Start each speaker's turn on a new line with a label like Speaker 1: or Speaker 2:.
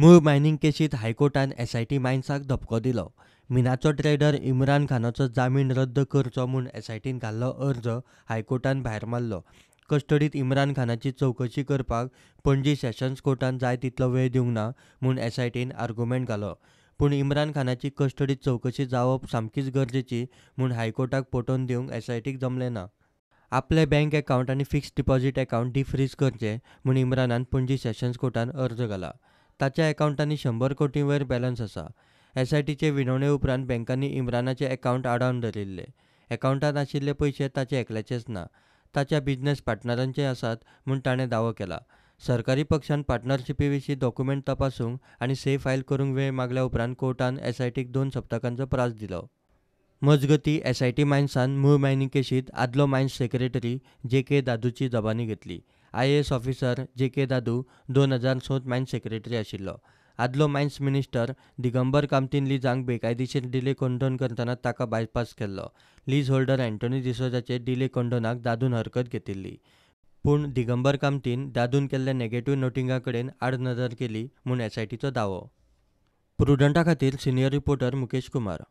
Speaker 1: मूळ mining केशींत हायकोर्टान SIT मायन्साक धपको दिलो. मिनाचो ट्रेडर इम्रान खानाचो जामीन रद्द करचो म्हूण एसआयटीन घाल्लो अर्ज हायकोर्टान भायर मारलो. कस्टडींत इम्रान खानाची चवकशी करपाक पणजी सेशन्स कोर्टान जाय तितलो वेळ दिवंक ना म्हूण एसआयटीन आर्गुमेंट घालो. पूण इम्रान खानाची कस्टडींत चवकशी जावप सामकीच गरजेची म्हूण हायकोर्टाक पटोवन दिवंक एसआयटीक जमलें ना. आपले बँक अकावंट आनी फिक्स्ड डिपॉझिट अकावंट डिफ्रीज करचें म्हूण इम्रानान पणजी सेशन्स कोर्टान अर्ज घाला. ताच्या अकावंटांनी 100 कोटी वयर बॅलन्स आसा. एसआयटीचे विनवणे उपरांत बँकांनी इम्रानाचे अकावंट आडावन धरिल्ले. अकावंटांत आशिल्ले पयशे ताचे एकल्याचेच ना, ताच्या बिझनेस पार्टनरांचे आसात म्हूण ताणें दावो केला. सरकारी पक्षान पार्टनरशिपी विशीं डॉक्युमेंट तपासूंक आनी से फायल करूंक वेळ मागल्या उपरांत कोर्टान एसआयटीक 2 सप्तकांचो प्रास दिलो. मजगतीं, एसआयटी मायन्सान मूळ मायनिंग केशींत आदलो मायन्स सेक्रेटरी जे के दादूची जबानी घेतली. IAS officer J K Dadu 2006 mines secretary आशिल्लो. आदलो मायन्स मिनिस्टर दिगंबर कामतीन लिजांक बेकायदेशीर डिले कंडोन करतना ताका बायपास केल्लो. लीज होल्डर अँटोनी डिसोजाचे डिले कंडोनाक दादून हरकत घेतिल्ली. पूण दिगंबर कामतीन दादून केल्ल्या नेगेटिव्ह नोटिंगा कडेन आडनदर केली म्हूण एसआयटीचो दावो. प्रुडंटा खातीर सिनियर रिपोर्टर मुकेश कुमार.